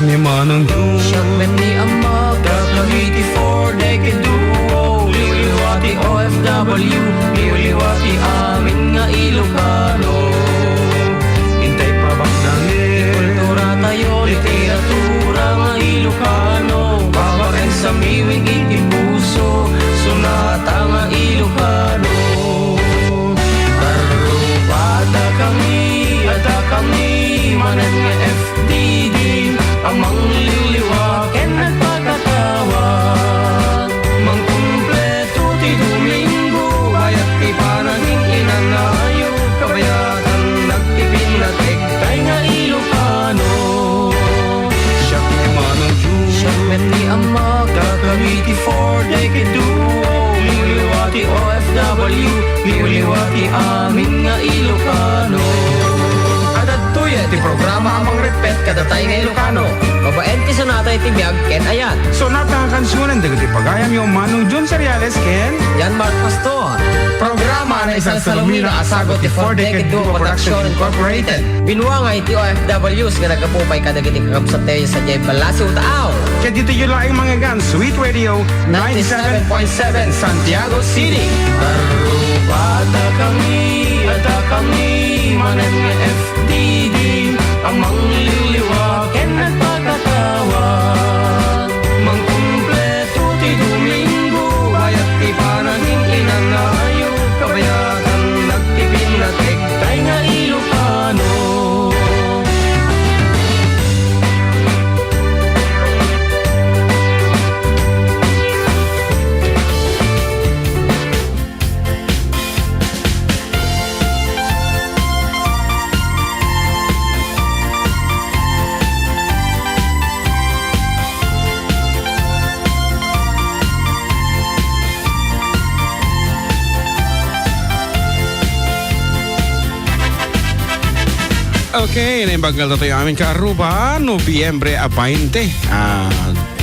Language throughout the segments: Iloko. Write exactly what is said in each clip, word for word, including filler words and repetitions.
Ni Manong Jun. Siak met ti ammok, kakami ti Four Decade Duo. Liwliwa ti O F W, liwliwa ti amin nga Ilocano. Intay pabaknangen ti kultura tayo, literatura nga Ilocano. Babaen sa miwig iti puso, sonata nga Ilocano. Arrubada kami, adda kami manen nga F D D a mangliwliwa ken agpakatawag. Mangkumpleto ti Domingo, bayat ti panagin-inanayo, kabayatan nagpipinnategtay nga Ilocano. Siak ni Manong Jun. Siak met ni Ama, kakami ti Four Decade Duo, liwliwa ti O F W, liwliwa ti amin nga Ilocano. Adtoy ti programa a mangreppet kadatayo nga Ilocano. Babaen ti sonata iti biag ken ayat. Sonata nga kansionen dagiti pagayamyo, Manong Jun Cereales ken Jan Mark Pastor. Programa a naisalsalumina a sagut ti Four Decade Duo Production Incorporated. Binuanga iti O F Ws nga naggapu pay kadagiti kakabsattayo sadiay Balasiw, Taaw. Ket ditoy laeng mangngegana, Sweet Radio ninety-seven point seven, Santiago City. Arrubada kami, adda kami manen nga F D D a mangliwliwa ken agpakatawag. Mangkumpleto ti Domingo, bayat ti panagin-inanayo, kabayatan nagpipinnategtay nga Ilocano. Okay, naimbag nga adtoy amin kaaruba, Nobyembre a bainte. Ah,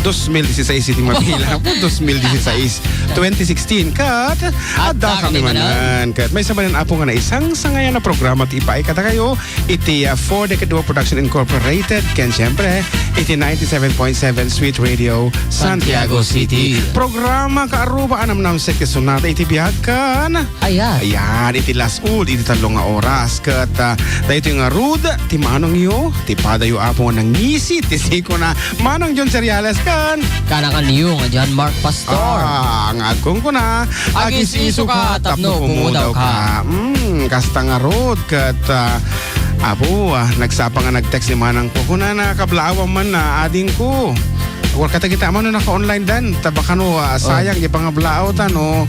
dos mil dieciséis iti mabilang. Apo, dos mil dieciséis. Twenty sixteen, ket adda kami manen. Ket maysa manen, Apo, nga naisangsangayan a programa ti ipaay kadakayo iti, ah, Four Decade Duo Production Incorporated, ken siyempre, iti ninety-seven point seven Sweet Radio, Santiago City. Programa kaaruba a namnamsek iti sonata iti biag ken Ayan. Ayan, iti last ul, iti tallo nga oras. Ket, ah, daytoy ngarud, ti manongyo, ti padayo, Apo, nga nangisi, ti sikona, Manong Jun Cereales, ken kanakanyo nga Jan Mark Pastor. Ah, nga agkunkuna, agis-isu ka tapno pumudawka. Mm, kasta ngarud, ket, ah, Apo, ah, nagsapa nga nag-text ni Manang ko. Kunana, kablaawan man na, adingko. Wa ka tagita mano naka-online dan. Tabakano, ah, sayang, di pangablaaw ta, no?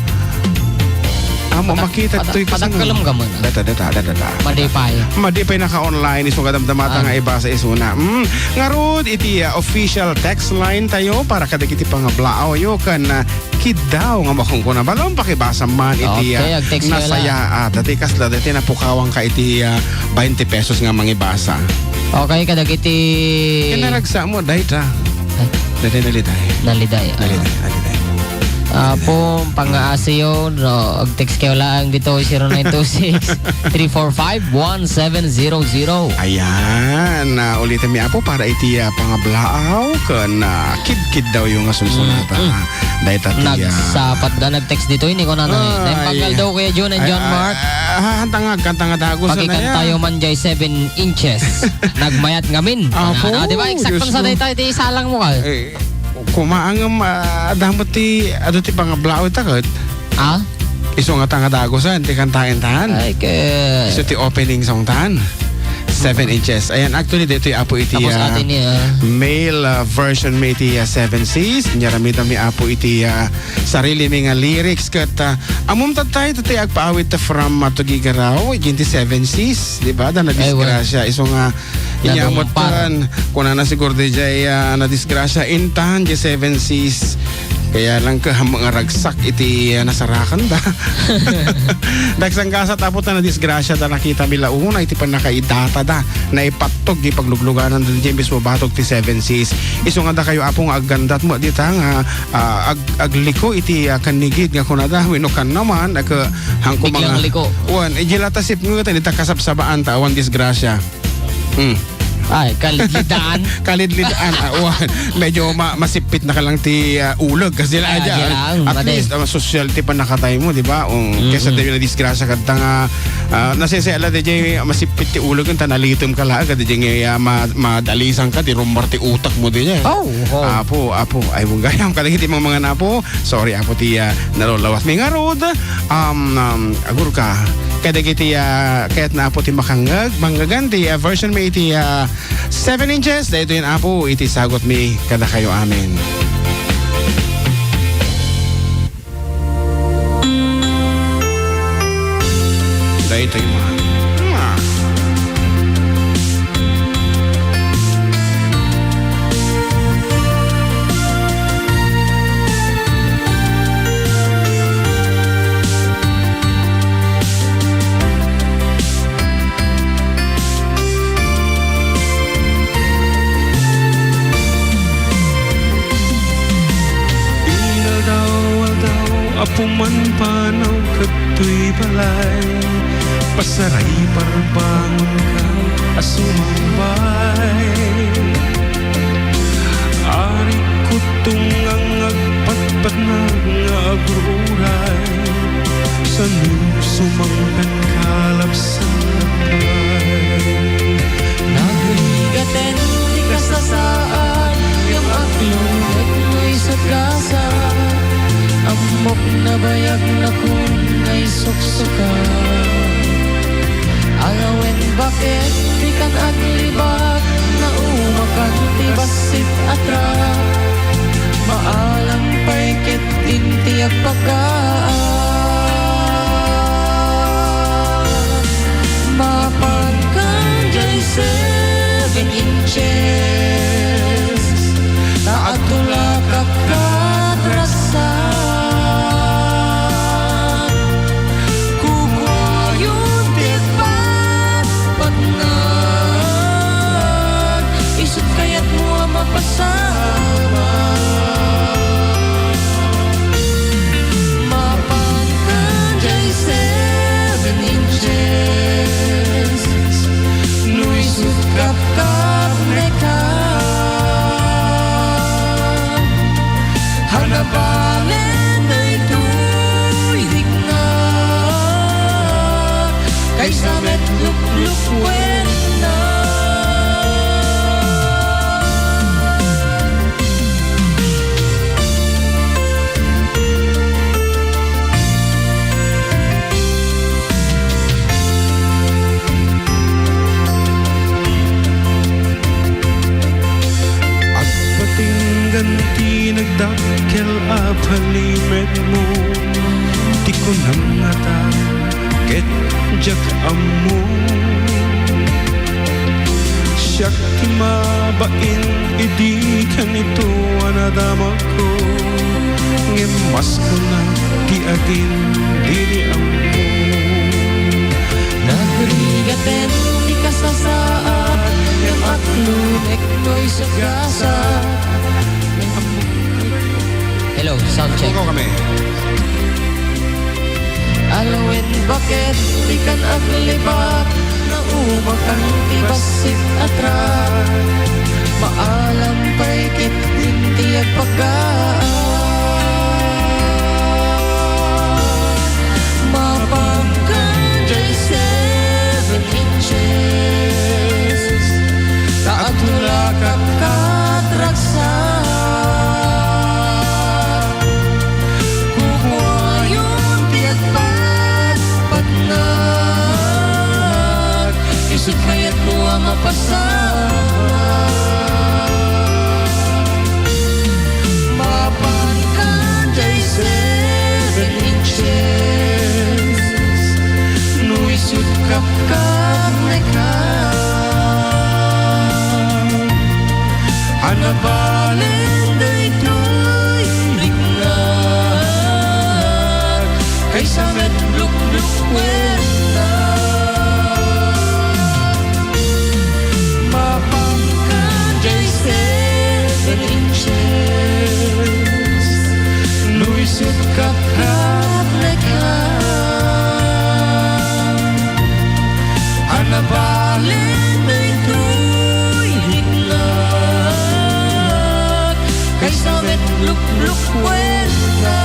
Amo, makita to'y kasano. Padagkalem ka man, ah. Data, data, data, data. Madipay. Madipay naka-online, isu nga damdamata nga ibasa isuna. Mm. Ngarud, iti, ah, official text line tayo para kadagiti pangablaaw yo kan, ah, kiddaw nga makunkuna. Balon pakibasa man iti, ah, nasaya, ah, dati kasla, dati napukawang ka iti, ah, bainte pesos nga mangibasa. Okay, kadagiti kinaragsa mo, dayta. Ay. Dati naliday. Naliday, ah. Naliday, naliday. Apo, pangaasiyo, no, ag-text kayo lang dito, zero nine two six, three four five, one seven zero zero. Ayan, ah, ulitin mi, Apo, para iti, ah, pangablaaw, ken, ah, kidkiddaw yung nga sunsunata. Mm, mm. Dayta ti, ah, nagsapat da, nag-text ditoy, ni kunana, eh. Ay. Naimbag nga aldaw, Kuya Jun and John Mark. Ay, ah, hantangag, hantangag dagus na yan. Pakikantayo man jay seven inches. Nagmayat ngamin. Apo, kunana, di ba? Eksakto sa dayta, iti salang mo, kal. Eh, kumaangem, ah, adda met ti, adu ti pangablaaw ita ket. Ah? Isu nga tangadagusan, ti kantaen tan. Ay, ke- Isu ti opening song tan. Seven inches. Ayan, actually, dito yung apo iti, tapos ah, atin ni, ah, male, ah, version mi iti, ah, Seven Seas. Inyaramid mi apo iti, ah, sarili mi nga lyrics. Ket, ah, amum tattay, tattay agpaawit ta from, ah, Tugigaraw, iti Seven Seas, di ba? Da na disgrasya. Isu nga, inyamot tan. Kunana siguro di jay, ah, nadisgrasya intan, di Seven Seas. Kaya lang ka, nga ragsak iti, ah, nasarakan da. Dagsang gasat, apo ta nadisgrasya da, nakita mi la una iti pannakaidata da. Naipattog di paglugluganan da, di mismo batog ti Seven Seas. Isu nga da kayo, apo, nga aggandat mo, di ta nga, ah, ag-, agliko iti, ah, kanigid nga kunada, wino kan naman, ag-, hangko biglang mga liko. Wan, ijila ta sipngetan, ita kasapsabaan ta, awan disgrasya. Hmm. Ay, kalidlidan. Kalidlidan, ah, wan. Medyo ma-, masippit na ka lang ti, ah, uleg. Kasi Ah, dyan, dyan lang, at pati. least, ah, sosyal ti panakatay mo, di ba? O, Mm-mm. kesa tayo na disgrasya ka, ta nga, ah, nasesela, di dyan, masippit ti uleg, ta nalitem ka lang, di dyan, ah, ma-, madalisan ka, di rumbar ti utak mo, di dyan. Oh, oh. Apo, apo, ay, mong gayam, kadagiti mga, mga napo, sorry, apo, ti, ah, nalulawat mi ngarud, um, um, agur ka, kadagiti, ah, kayat na, apo, ti makangag, manggagan, ti, ah, version mi iti, ah, Seven inches, daytoy, Apo, iti sagut mi kadakayo amin. Daytoy, ma. Ma. Inaldaw-aldaw, apo, manpanaw kadtoy balay, pasaray parbangonka a sumambay. Ari kutong nga agpatpatnag nga agur-uray, saan sumangpet kalabsan a pay. Nagrigaten ti kasasaad, ngem akludek no isu ti gasat. Ammok nabayag nakun nga isuksuka. Alawen baket dikan aglibak, naumakan ti bassit a trak. Maalam pay ket din ti agpakka. Mapankan jay seven inches, ta adto la kakkatrasat. Kukuayon ti agpatpatnag, isut' kayatmo a mapasamak. Mapankan jay seven inches, no isut' kapkapneka. Hanabalen daytoy riknak, kaysa met luklukwennak. Agpatinggan ti nagdakkel a palimetmo, ti kunam ngata ket diak ammo. Siak ti mabain idi kanito a nadamagko, ngem mas kuna ti agin diri ammo. Nagrigaten ti kasasaad, ngem akludek no isu ti gasat. Hello, sound check. Pukaw kami. Alawen baket dikan aglibak, naumakan ti bassit a trak. Maalam pay ket din ti agpakkaan. Mapankan jay seven inches, ta adto la kakkatrasat. Kukuayon ti agpatpatnag, isut' kayatmo a mapasamak. Mapankan jay seven inches, no isut' kapkapneka. Hanabalen daytoy riknak, kaysa met luklukwennak. Mapankan jay seven inches, no isut' kapkapneka. Hanabalen daytoy Sabit lukluk puwerta.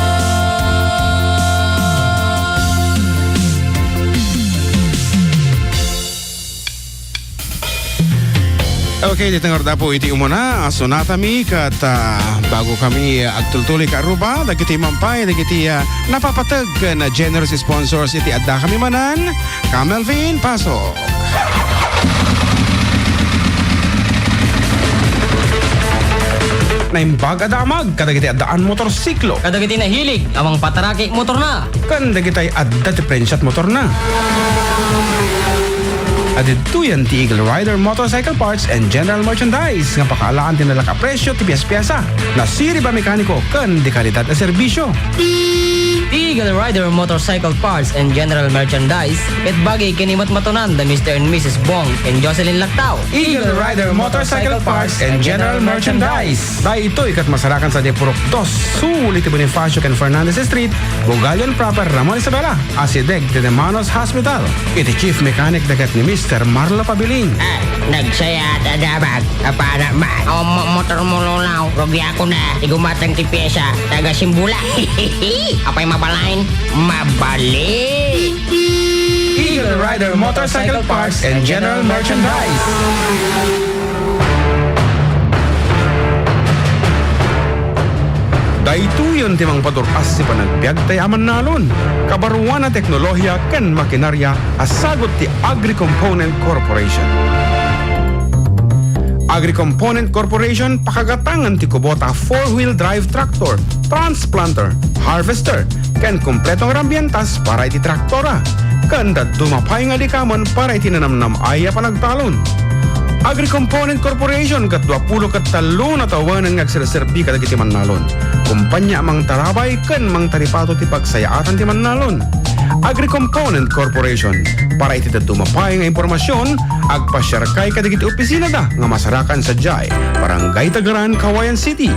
Okay, dita ngarud, Apo, iti umuna a sonatami ket, ah, bago kami, ah, agtultuloy, Kaaruba, dagiti mampay dagiti, ah, napapateg ken generous sponsors iti addakami manen, Camelvin, pasok. Naimbag a damag kadagiti addaan motorsiklo. Kadagiti nahilig a mangpataraki motorna. Ken dagitay adda ti prensiat motorna. Adidtoyen ti Eagle Rider Motorcycle Parts and General Merchandise nga pakaalaan ti nalak a presyo ti pies-piesa, nasirib a mekaniko ken de kalidad a serbisio. Ti Eagle Rider Motorcycle Parts and General Merchandise ket bagi ken imatmatonan da Mister and Missus Bong and Jocelyn Lactao. Eagle Rider Motorcycle Parts and General Merchandise. Daytoy ket masarakan sadiay purok dos, sul iti Bonifacio ken Fernandez Street, Bugallon Proper, Ramon Isabela, asideg ti De Manos Hospital. Iti chief mechanic da ket ni Mister Marlo Pabilin. Ah, nagsayat a damag. Apana man. O, mo-, motor mo, Lolaw. Rugiakon a. Ti gumatang ti piesa. Taga Simbula. Apay mabalin? Mabalin. Eagle Rider Motorcycle Parts and General Merchandise. Daytoyen ti mangpadur-as ti panagbiagtay a mannalon, kabaruan a teknolohiya ken makinarya a sagut ti Agri-Component Corporation. Agri-Component Corporation, pakagatangan ti kubota a four-wheel drive tractor, transplanter, harvester, ken kompleto nga rambientas para iti traktora, ken dadduma pay nga likamen para iti nanamnam-ay a panagtalon. Agri-Component Corporation ket duapulo ket tallo natawenan nga agserserbi kadagiti mannalon. Kompania a mangtarabay ken mangtaripato ti pagsayaatan ti mannalon. Agri-Component Corporation. Para iti dadduma pay nga impormasion, agpasiarkay kadagiti opisinada nga masarakan sadiay Barangay Tagaran, Cauayan City,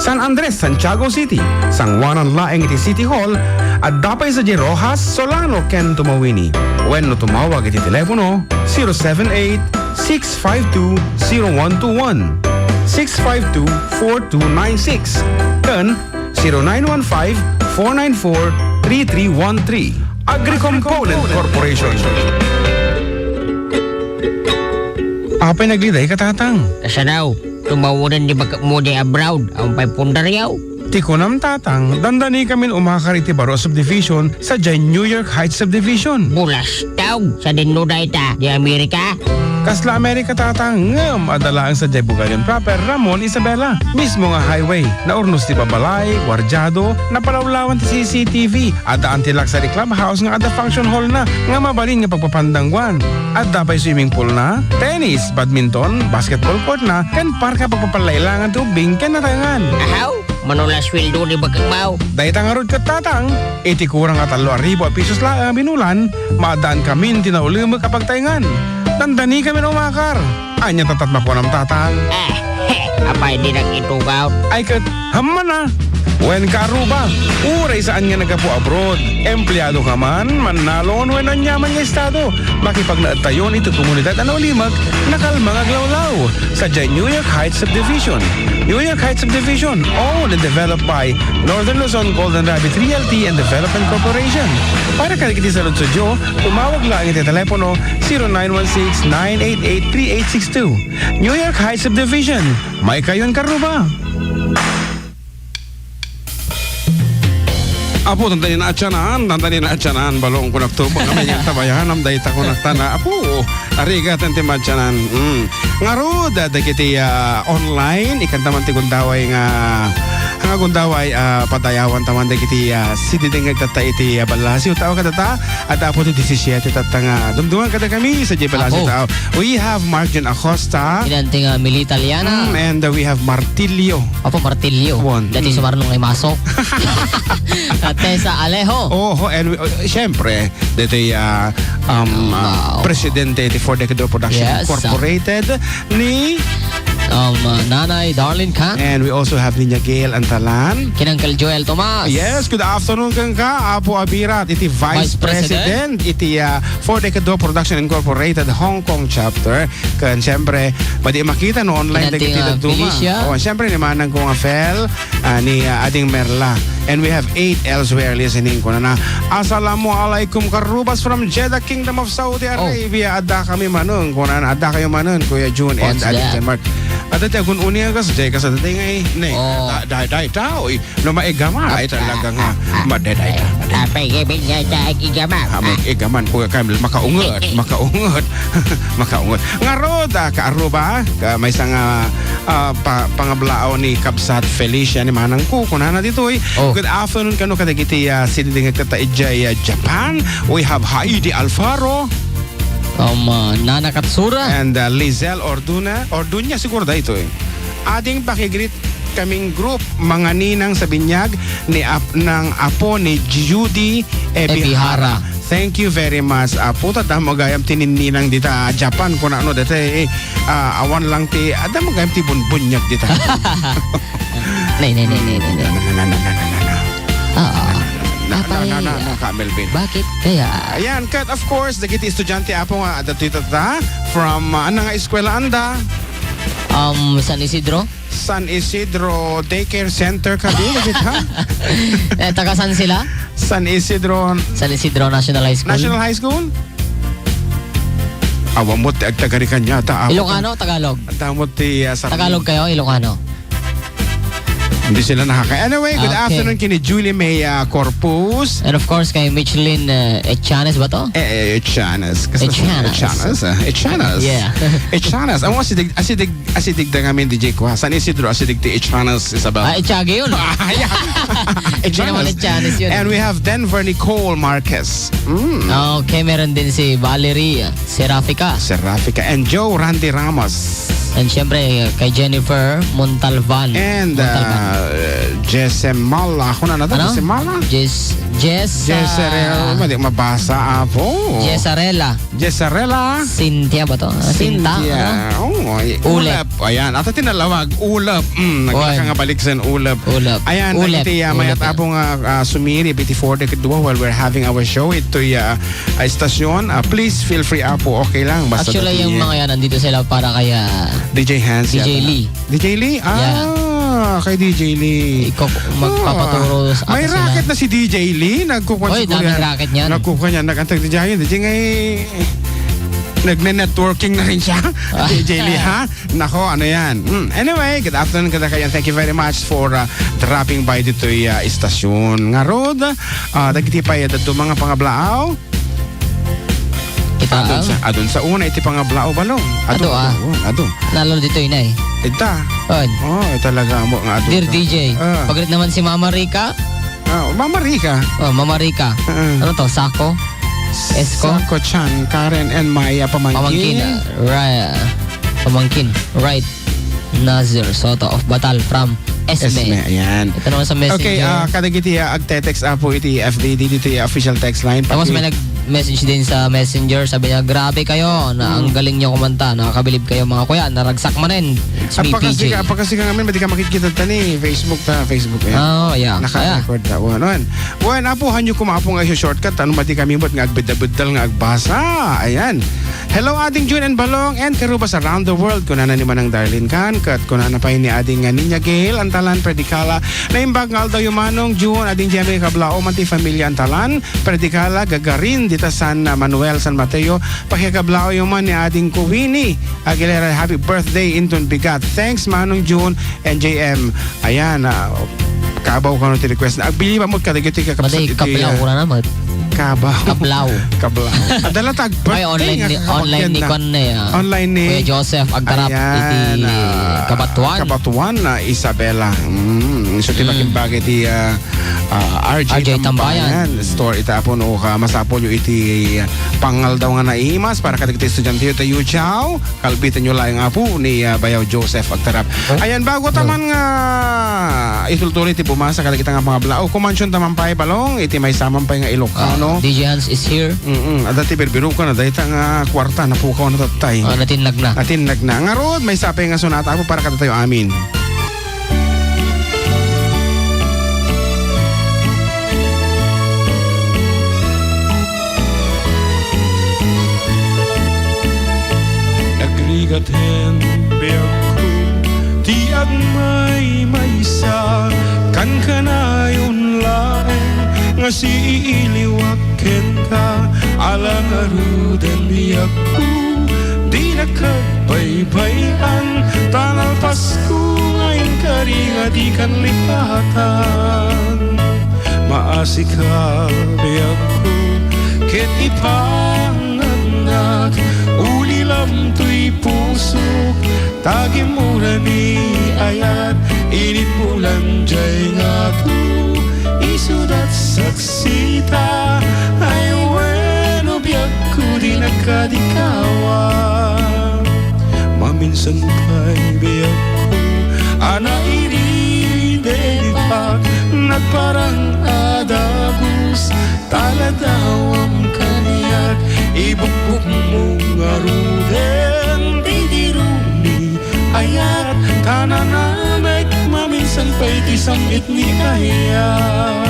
San Andres, Santiago City, sanguanan laeng iti City Hall, adda pay sadiay Roxas, Solano, ken Tumauini. Wenno tumawag iti telepono zero seven eight, six five two, zero one two one, six five two, four two nine six, ken zero nine one five, four nine four, three three one three. Agri-Component Corporation. Apay nagliday ka, Tatang? Kasano? Tumawanan ni bakmo di abroad, ang pay pundaryaw. Ti kunam, Tatang, dandanikamin umakar iti baro a subdivision sadiay New York Heights Subdivision. Bulastaw, sadinno dayta, di Amerika? Kasla Amerika, Tatang, ngem adda laeng sadiay Bugallon Proper, Ramon Isabela. Mismo nga highway, naurnos ti babalay, guardiado, napalawlawan ti C C T V, adda anti-luxury clubhouse nga adda function hall na, nga mabalin nga pagpapandangguan. Adda pay swimming pool na, tennis, badminton, basketball court na, ken park a pagpapalailangan ti ubbing ken nataengan. Ahaw, mano la sueldo ni bakmo? Dayta ngarud ket, Tatang, iti kurang a tallo a ribu a pisos laeng a binulan, maaddaankamin ti naulemek a pagtaengan. Dandanikamin umakar. Ania tatta ti makuanam, Tatang? Eh, he, apay di nagitugaw? Ay ket, hammana. Wen, Kaaruba, uray saan nga naggapu abroad, empleado ka man, mannalon, wenno aniaman nga estado, makipagnaedtayon iti komunidad a naulimek, nakalma nga aglawlaw. Sadiay New York Heights Subdivision. New York Heights Subdivision, owned and developed by Northern Luzon Golden Rabbit Realty and Development Corporation. Para kadagiti saludsodyo, tumawag laeng iti telepono zero nine one six, nine eight eight, three eight six two. New York Heights Subdivision, maikayon, Kaaruba. Apo, tantani na atsanan, tantani na atsanan, balong kunak turbo kami nga tabayan, am dayta kunak tana. Apo, arigat ti matsanan. Mm. Ngarud, dagiti, ah, online, ikanta man ti gundaway nga, nga gundaway, ah, padayawan taman dagiti, ah, sididingeg tatta iti, ah, ballasiw. Tao kadata, at apo ti disisiete tatta nga dumduman kada kami sa J P Ballasiw. Apo. Tao. We have Mark Jun Acosta. Inanting, ah, Milita Liana. Mm, and, uh, we have Martilio. Apo, Martilio. One. Dati Mm. sumarnong ay masok. Ah, Tessa Alejo. Oho, and we, uh, siyempre, dito yung, ah, um, ah, Wow. presidente ti Four Decade Production Yes. Incorporated ni um, uh, Nanay Darlene Khan. And we also have Niña Gail Antalan. Ken Uncle Joel Tomas. Yes, good afternoon kenka, Apo Abirat, iti Vice Vice President. President, iti, uh, Four Decade Duo Production Incorporated Hong Kong Chapter. Ken siyempre, madi makita no online Ken dagiti Auntie, uh, dadduma. Felicia. Oh, siyempre ni manang ko nga Fel, ah, ni, ah, Ading Merla. And we have eight elsewhere listening. Kunana, "Assalamu alaikum, Karubas from Jeddah, Kingdom of Saudi Oh. Arabia. Adda kami manen." Kunana, "Adda kayo manen, Kuya Jun and What's Ading that? Jan Mark." Adda ti agun-uni nga kas, jay kas adda ti ngay, ne. Oh. Da-, da-, da-, da-, oy. No maigaman, ay talaga nga. Madedayta, madedayta. Apay, ibig niya sa ikigaman. Ah, mag-igaman, Kuya Camel, makaunget, makaunget, makaunget. Ngarud, ah, Kaaruba, ka, maysa nga, ah, pa, pangablaaw ni Kabsat Felicia ni Manang Ku, kunana ditoy. Oh. Good afternoon kano kadagiti, ah, sididingag tatta idiay, ah, Japan. We have Heidi Alfaro. Um, ah, Nana Katsura. And, ah, Lizelle Orduna. Orduña siguro daytoy. Ading pakigreet kaming group, mga ninang sa binyag ni ap-, ng apo ni Judy Ebihara. Ebihara. Thank you very much, apo. Ta damo gayam ti ninninang dita, ah, Japan, kunano dita, eh, ah, awan lang ti, ah, damo gayam ti bunbunyag dita. Nay, nay, nay, nay, nay, nay. Na, na, na, na, na, na, na. Ah, Na, na, apay, na, na, na, Ka Melvin. Bakit kaya? Ayan, ket of course, dagiti estudiante, apo, nga adda dita ta, from, ah, ano nga eskwela anda? Um, San Isidro? San Isidro Daycare Center kadi, dagit, ha? Eh, taga saan sila? San Isidro San Isidro National High School. National High School? Awan mo ti agtagari kanya, ta, apo, Ilocano, Tagalog? Adda mo ti, ah, sarili. Tagalog kayo, Ilocano? Hindi sila nakaka-, anyway, good Okay. afternoon kini Julie May, ah, Corpus. And of course, kay Michelin, uh, Echanes ba to? Eh, eh, Echanes. Kasi Echanes. Echanes, ah. Echanes. Yeah. Echanes. Ang asideg, asideg, asideg da ngamin, D J Kwa. San Isidro, asideg ti Echanes, Isabel. Ah, Echage yun. Ah, yeah. Hindi naman Echanes. Echanes yun. And we have Denver Nicole Marquez. Mm. Okay, meron din si Valerie Serafica. Serafica. And Joe Randy Ramos. And syempre, kay Jennifer Montalban. And, Montalban. uh, Jesse Mala. Ako na natin, Ano? Jesse Mala? Jess, Jess, Jesse ah, Real. Mali, mabasa, apo. Jessarela. Jessarela. Cynthia ba to? Ah, Cynthia. Cynthia. Ano? Oo, ay, Ulep. Ulep. Ayan, ato tinalawag, Ulep. Mm, Oy. Naglaka nga balik sa Ulep. Ulep. Ayan, Ulep. Dagiti, ah, mayat Ulep yan. Apo nga, ah, sumiri, biti for the kedua while we're having our show, ito'y, ah, ah, istasyon, ah, please feel free, apo. Okay lang. Basta Actually, dati yung niya. Mga yan, nandito sila para kay, ah, D J Hans D J yata. Lee. D J Lee? Yeah. Ah, kay D J Lee. Ikaw, magpapaturo Ah. Sa May atin sila. Racket na si D J Lee. Nagkukuha Oy, siguro daming yan. Racket niyan. Nagkukuha niyan. Nag-antag D J Lee. D J ngay, nagne-networking na rin siya. Ah. D J Lee, ha? Nako, ano yan? Hmm. Anyway, good afternoon kada kayo. Thank you very much for, uh, dropping by dito'y, uh, istasyon. Ngarud, uh, dagiti pay, uh, dadu mga pangablaaw. Kita Adun ang sa, adun sa una, iti pangablaaw, balong. Adu, Adu, ah. Adu, adu. Lalo dito'y nay. Ita. On. Oh, talaga mo nga adu Dear ka. D J, Ah. Pagrit naman si Mama Rica. Ah, Mama Rica. Oh, Mama Rica. Ah. Ano to? Sako? Esko? Sako Chan, Karen and Maya pamangkin. Pamangkin, ah, Ra-, pamangkin. Right. Nazir Soto of Batal from Esme. Esme, ayan. Ito naman sa Messenger. Okay, ah, kadagiti, ah, agte-text, ah, po iti F D D, dito yung official text line. Tapos Pati may nag-message din sa Messenger. Sabi niya, "Grabe kayo. Na, ang Hmm. galing niyo kumanta. Nakakabilib kayo, mga kuya. Naragsak manen. It's me, P J." Agpakasika, agpakasika ngamin, madi ka makikita tani. Facebook ta, Facebook, ayan. Oh, yeah. Naka-record ta. Wan, wan. Wan, apo, hanyo kumapo nga isu-shortcut. Ano madi kami mo't nga agbeddal-beddal nga agbasa? Ayan. Hello, Ading Jun and Balong and Karubas around the world. Kunana ni Manang Darlene Khan, ket kunana pay ni Ading nga Niña Gail Antalan Predicala. Naimbag nga aldaw yu Manong Jun, Ading Jemmy Kablao, man ti familia Antalan Predicala, Gagarin, dita San Manuel, San Mateo. Pakikablao yu man ni Ading Kuwini Aguilera, happy birthday inton bigat. Thanks, Manong Jun and J M. Ayan, ah, kabaw kano ti request na. Agbilin mo kadagiti kakabsat Madi, iti, kablaw ah, ko na naman. Kabaw. Kablaw. Kablaw. Adala tag Ay, birthday online nga ni, kakabagyan online ni na. Kwan eh, ah. Online ni Kuya Joseph Agtarap Ayan, iti ah, Kabatuan. Kabatuan na Isabela. Mm. So, ti Mm. makimbag iti, ah, ah, R J R J Tambayan. Tambayan Store ita, Apo, no, ka masapulyo iti, ah, pangaldaw nga naimas para kadagiti estudianteyo ta Yu Chao, kalbitanyo laeng, Apo, ni, ah, Bayaw Joseph Agtarap. Oh. Ayan, bago ta Oh. man nga itultuloy ti pumasa kadagita nga mga balaod, kumansion ta man pay, Balong, iti maysa man pay nga Ilocano. Ah, D J Hans is here. Mm-mm. Adda ti birbirokan, adda ita nga kuarta, napukaw na tattay. Ah, natinnag na. Natinnag na. Ngarud, maysa pay nga sonata, Apo, para kadatayo amin. Nagrigat hen biagko ti agmaymaysa, kankanayon laeng nga siiliwak kenka, ala ngaruden biagko, dinak agbaybay-an, ta nalpasko nga inkari nga dikan lipatan. Maasika, biagko, ket ipangagnak, ulilam toy pusok, ta gimmura ni ayat, init bulan jay ngatu, isudat saksita, ay wenno biagko, dinak kadi kawa. Maminsan pay biagko a nairidelipak, nagparang a dagus, taladawam kaniak, ibukbukmo ngaruden ti diru ni ayat, ta nanamek maminsan pay ti sam-it ni ayat.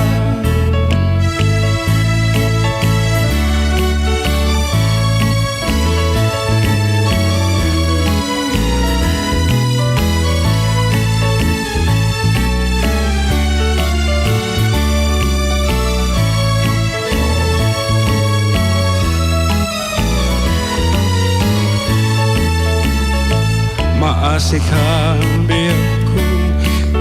Maasika, biagko,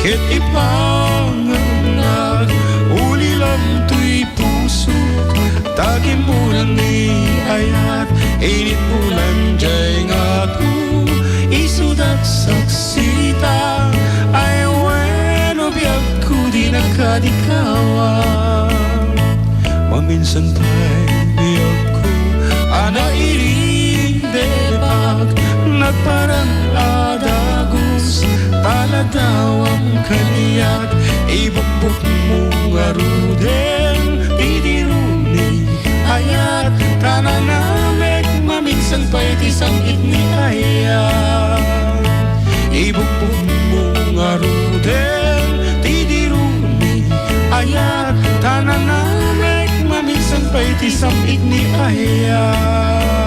ket ipangagnak, ulilam toy pusok, ta gimmura ni ayat, init bulan jay ngatu, isudat saksita, ay wenno biagko, dinak kadi kawa. Maminsan pay biagko a nairidelipak, nagparang a dagus, taladawam kaniak, ibukbukmo ngaruden ti diru ni ayat, ta nanamek maminsan pay ti sam-it ni ayat. Ibukbukmo ngaruden ti diru ni ayat, ta nanamek maminsan pay ti sam-it ni ayat.